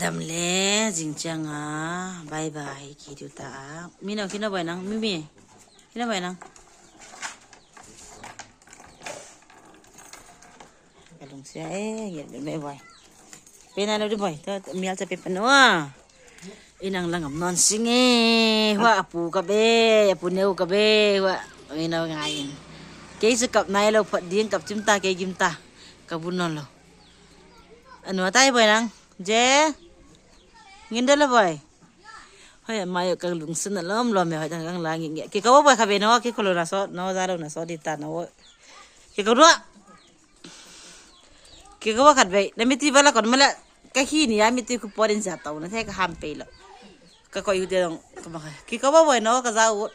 ດຳແລ ຈິງຈຽງອາ ບາຍບາຍ ກີດູຕາ ມີແນວກິນເອົາໄວ້ນັງ ມີ ມີ ກິນເອົາໄວ້ນັງ ກະລຸງເສຍ ເອີ ເຮັດແບບນີ້ບໍ່ ເປັນອັນນັ້ນເດີບໍ່ ເມຍຈະເປັນປານນັ້ນ ອີນາງລະຫງຳນອນຊິງເອ ຫົວອາປູກະເບ ອາປູເນວກະເບ ຫົວ ເອີ ນາງງາຍ ເກຍສະກັບໄນໂລ ພັດດິງກັບຈິມຕາ ເກຍກິມຕາ ກະບຸນນອນໂລ ອານົວຕາຍບໍ່ນາງ ເຈ ເງິນເດີລະບໍ່ ເຮີຍ ມາຢູ່ກັບລຸງເຊິ່ນນະ ລ້ອມໆ ແມ່ເຮົາຈັ່ງກັງລາງແງະ ເກກະບໍ່ບໍ່ຄາເບໂນ ເກໂຄໂລນາຊອດເນາະ ຊາໂລນາຊອດດີຕາເນາະ ເກກະດ້ວຍ Kiko wa kat bai, na miti bala kon mala, ka hini ya miti ku poden sa tau, na te ka hampe lo. Ka ko yu te dong, ka ma, kiko wa bai no, ka za ut.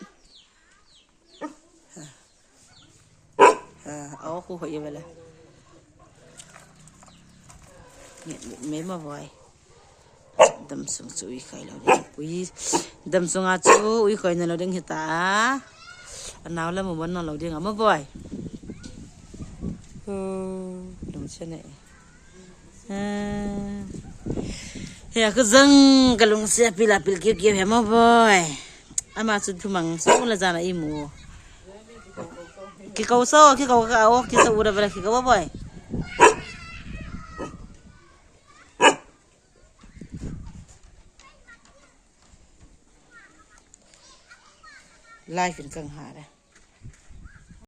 Ha, ha, o ku ho yu bala. Me, me, me ma bai. ດຳຊຸງຊູອີ່ໄຂ່ລາວເດງ ອຸຍ ດຳຊຸງອາຊູອີ່ໄຂ່ນະລາວເດງເຮັດຕາ ອານາວລະມະວັນນອນລາວເດງອາມາບອຍ ໂອ້ ລຸງຊະເນ ເອີ ເຮັດຄືຈັ່ງກະລຸງເສຍປີລາປີລກຽວໆ ແຮມາບອຍ ອາມາສຸດທຸມັງສຸລະຈານອີ່ໝູ ກິເກົາໂຊ ກິເກົາກະເອົາ ກິເກົາອຸດາເວລາ ກິເກົາບອຍ ລາຍເປັນກັງຫາເດ້